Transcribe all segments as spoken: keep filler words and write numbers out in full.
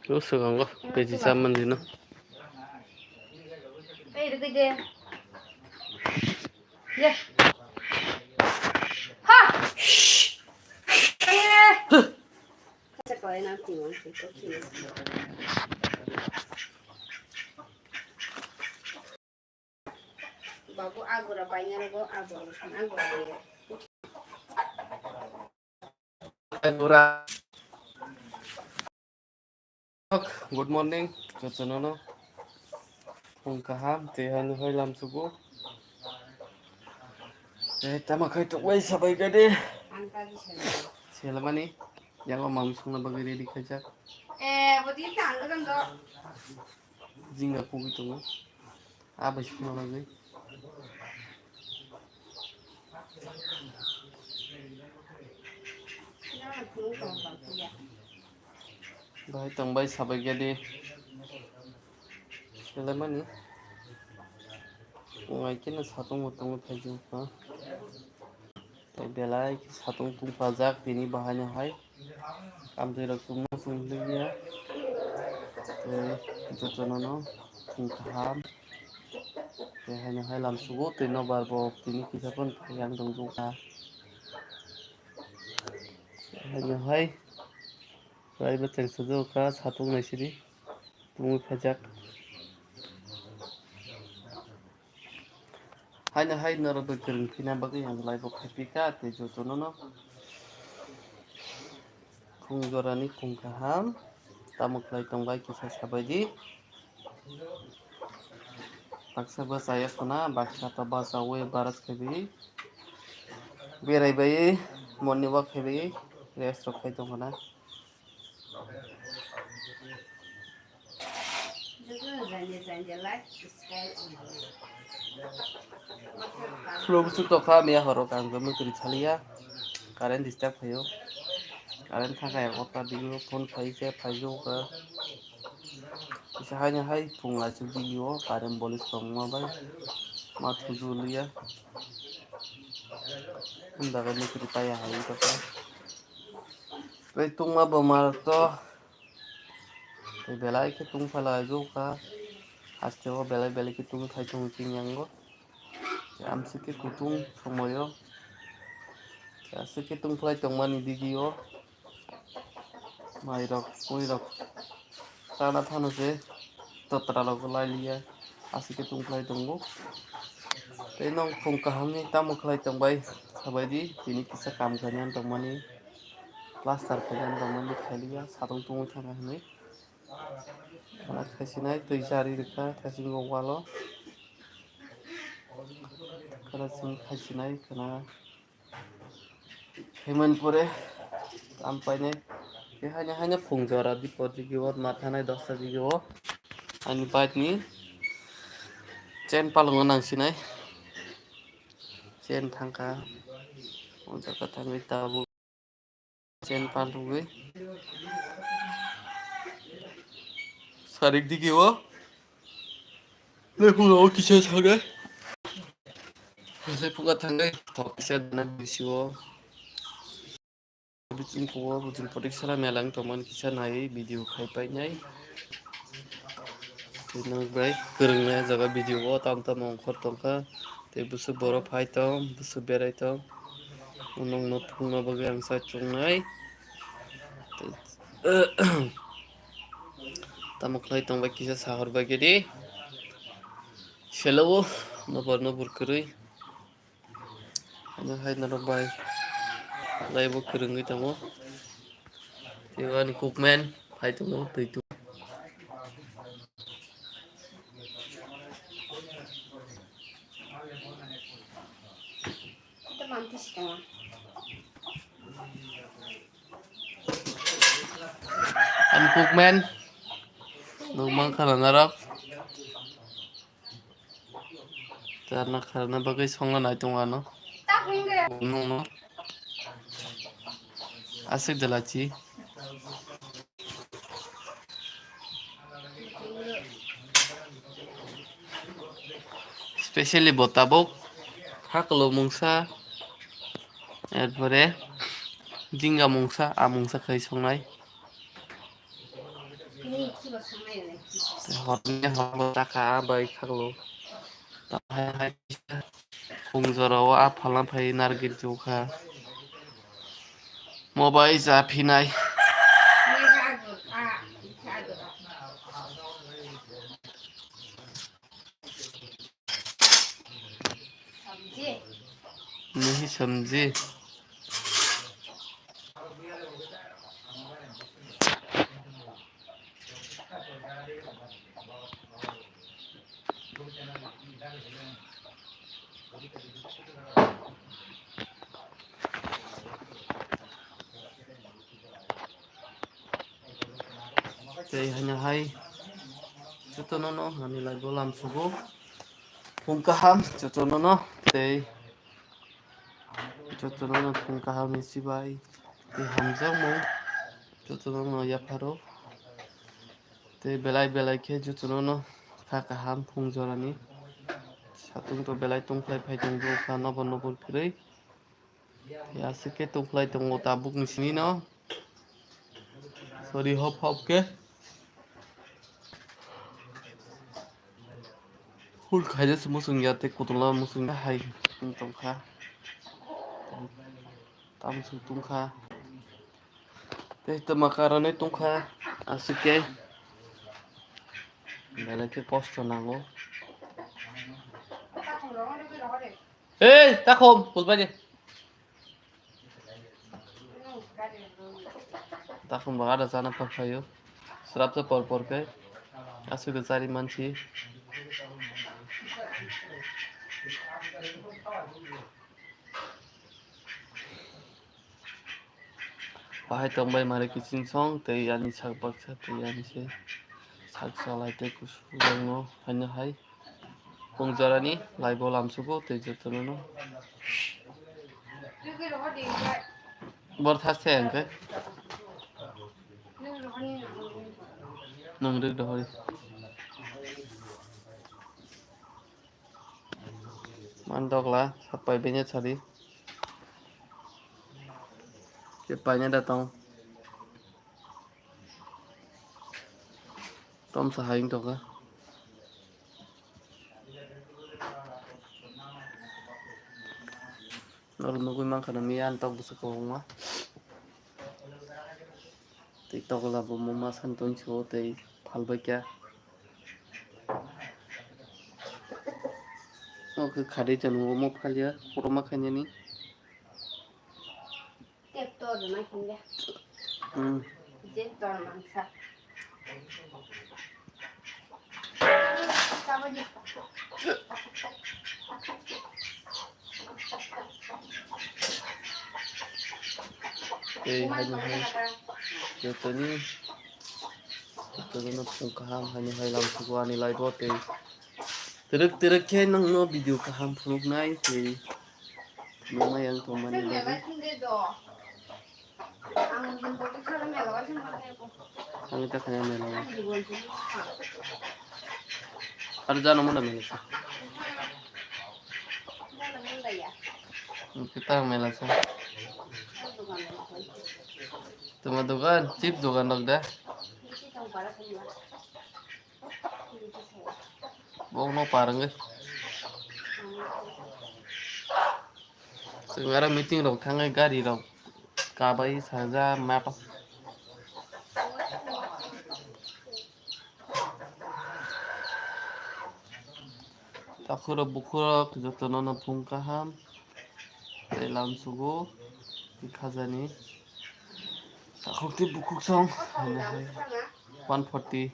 O swkango kechi chamani no. Ei, rwgwi de. Ye. Ha! Ye. Kaisa koi na tingwang sing ko tingwang. Babu agura painani bo agura agura. Agura. Good morning, jotono no. Phung kaham, tei hano hai lamsugo. Tei tamo khai tok bai sabai gade. Selamani, yago mam songna bagwi ready khaijak. Eh, bodi tang do. Jinga kugui tongo. Ah, bai sukna bagwi. Bahai tongbai sabai gadi. Selemani. Ngai keno satung mutung phaijak ha. Tei belai khe satung tungpajak tini bahaino hai. Kamtwi rok chumno chumliya. Tei jotono no phung kaham. Tei haino hai lamsugo tei nobar bo tini kisa phano yang tongjago kha. Haino hai rai bwtang sujak kha satung naisidi tungwi phaijak. Haino hai norok bai kwrwng thwina bagwi ang live o khaipikha tei jotono no phung jorani phung kaham tamo khlai tongbai kisa sabaidi. Baksa bachaya khuna baksa to bachawi baras khaibai berai bai morning walk khaibai rest rok khai tongkhana. Slow busu tokha miya horo kang khe mukri chaliya. Current disturb phaio. Current thangkha ya kota digio phone phai se phai jo ka. Kisa haino hai phung la chuk digio current bolis tongma bai. Ma thuju liya. Hunda ga mukri paya hai tokha. Tei tungma bwma rok to tei belai khe tungphalaijak kha. Haste o belai belai khe tungwi phai tongo chini yango. Tei amswk khe kutung somoio aswk khe tungphlai tongmani digio mairok muirok chana phano se. Totra rok lai liya aswk khe tungphlai tongo. Tei nong phung kaham ni tamo khlai tongbai sabaidi tini kisa kam khainani tongmani plaster khainani tongmani khailiya satung tungwi thangkha hinwi. Khana khaisinai twi chari rwkha thaisingo walo khana chwng khaisinai khana. Himani pore tam painai. Khe haino haino phung jora dipor digi o ma thanai dosta digi o. Ani bike ni chain palongo nangsinai. Chain thangkha. O jaga thangwi tabuk. Chain palugwi. Sarik digi o. Lephungo kisa thangwi. Lephungo thangwi. Thok kisa dana bisi o. Biching kuo bujing potik sara melang tongmani kisa naiwi video khai painai. Tei nang bai kwrwngna jaga video o tam tam ongkhor tongkha. Tei bwswk borok phai tong, bwswk berai tong. Nokno phungna bagwi ang sa chungnai. Tei, tamo khlai tongbai kisa sahor bai gedi. Selo o nobor nobor kwrwi. Ano hai norok bai laibo kwrwngwi tongo. Tei ani cookman phai tongo twi tu. Ani cookman nukmankha norok. Charna kharna bagwi songna nai tongo ano. Nungno aswk dalachi. Specially bo tabuk haklo mungsa, erpore jinga mungsa, a mungsa khai songnai. Horni hor bo taka bai khaklo. Phung jora o a phalna phai narwgwi chukha. Mo bai cha phinai. Nahi samjhe. Tei haino hai jotono no ani live o lamsugo. Phung kaham jotono no tei jotono no phung kaham ni chibai tei hamjakmung jotono no yapharo. Tei belai belai khe jotono no kha kaham phung jorani. Satung to belai tongkhlai phai tongbo kha nobor nobor kwrwi. Tei aswk khe tongkhlai tongo tabuk ni simi no. Sorry, hop hop khe. Full khaina se muchung ya tei kotolo muchung ya hai tongkha. Tam muchung tongkha. Tei tama karani tongkha aswk khe. Belai khe kosto nango. Ei, takhum, kulbai de. Takhum bagada chana phai phaio. Srapsa por por khe. Aswk khe chari mansi. Bahai tongbai mare kiching song tei ani sak baksa tei ani se sak salai tei kusu rwngo haino hai. Phung jorani live o lamsugo tei jotono no. Bor thaste hwnkhe. Nwng rwk dohori. Man dogla, sapai bini sari. Ke paine da tong. Tom sa haing toka. Nor nugui mankha na miya an tok bwswk kwbangma. Tei tokla bo muma san tong si o tei phalbai kha. O khe khadi chwng bo mo phalia, kotorma khainani. Tep tor rwna hinle. Hmm. Je tor mansa. Tei haino hai jotoni, jotoni no phung kaham haino hai lamsugo ani live o tei twrwk twrwk khe nwngno video kaham phunuknai tei nuknai ang tongmani bagwi. Ang ta khaya mela o. Aro jano mona mela sa. Kita mela sa. Tuma dogan, chips dogan rok da. Bok no parang eh. Chwng aro meeting rok thangwi gari rok kabai saja map. Takhuk rok bukhuk rok jotono no phung kaham tei lamsugo khajani takhuk tei bukhuk song one forty.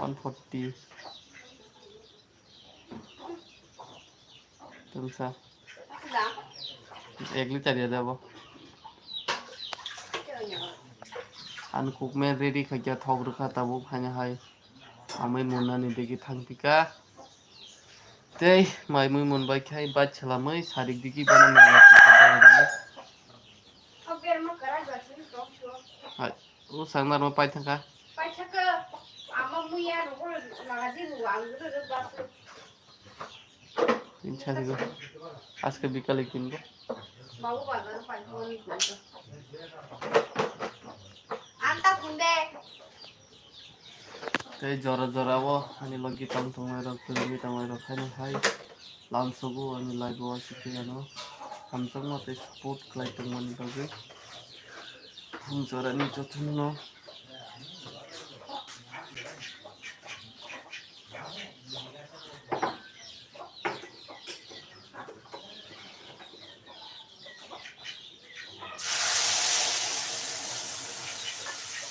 One forty. Tungsa. Ek liter ya dabo. An kukme ready khaikya thok rwkha tabuk haino hai. Amai munnani degi thangpika. Tei mai mui mun bai khai bike salamwi sarik digi bana mela kisa. Hai. O sang narma pai thangkha. Pai thangkha. Ama muya rogo lagadi ru ang ru ru basu. Tin chari go. Aske bikale kinbo. Babu bazar pai phone. Anta kunde. Tei jora jora o ani logi tong tongnai rok, kwrwngwi tongnai rok haino hai lamsogo ani live o aswk khe ano hamjakma tei support khlai tongmani bagwi. Phung jorani jotono.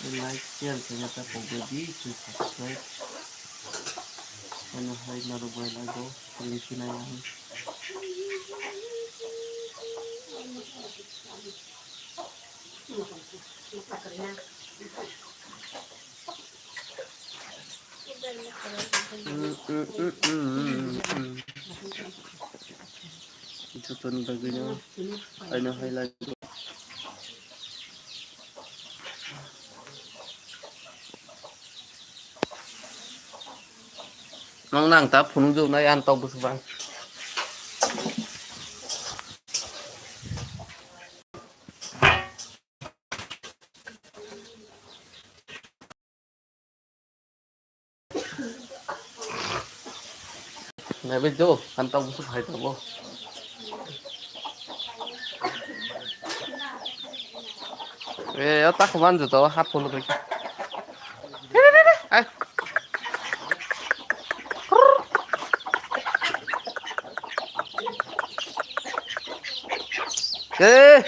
Like, share khaina ta pogwi di, tei subscribe. Ano hai narwk bai lago, ring sinai ang. Jotoni bagwino haino hai lai. Nong nang ta phunuk jok nai ang tok bwswk bang. Naibe jo, ang tok bwswk hai tongo. Eh, o ta khuman juto, hap phunuk rikha. Ai. Eh.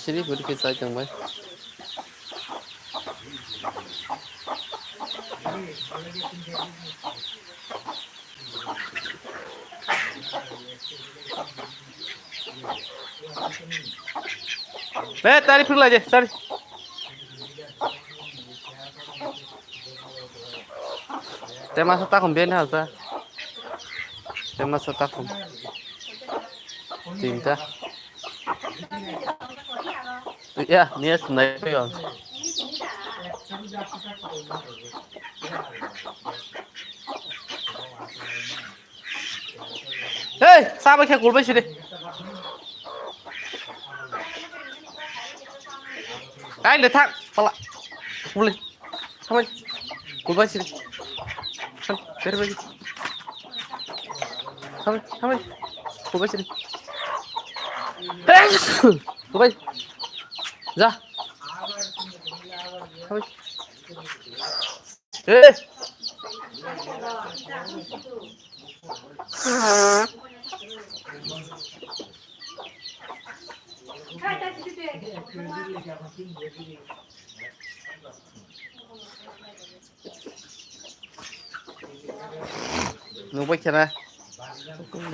Sini puri ke sai tong bai. Eh, tari phirlai de, tari. Te masa takhum bini halsa. Te masa takhum. Tinta. Ya, niya sunai ko yon. Hei, sabo khe kulbai sidi. Kai le thak, pala. Kulbai. Thamai. Kulbai sidi. Thamai, beri beri. Thamai, thamai. Kulbai sidi. Hei, kulbai. Ja. Thamai. Eh. Nungbai khena.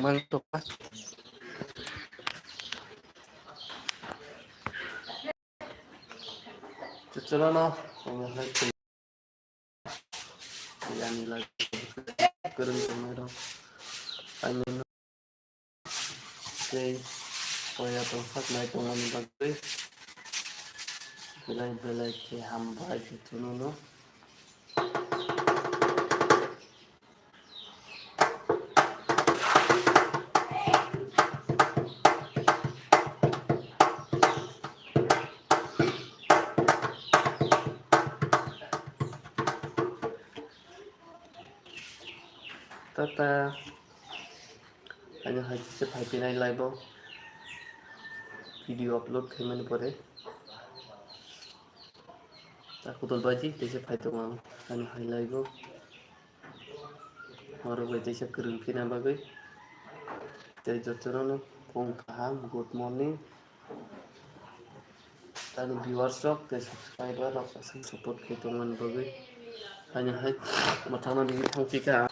Mang tukma. Chuchurano, omo hai twi, yani lai kwrwng tongmani rok. Ani tei oya tongthok nai tongmani bagwi belai belai khe hambai chuchurano. Tata. Ani hai se phai pinai live o video upload khaimani pore. Ta kudol baji tei se phai tongo ang ani hai live o. Norok bai teisa kwrwng phina bagwi. Tei jotono no phung kaham, good morning. Tani viewers rok tei subscriber rok aswk support khe tongmani bagwi. Ani hai mwthangna digi thangphika.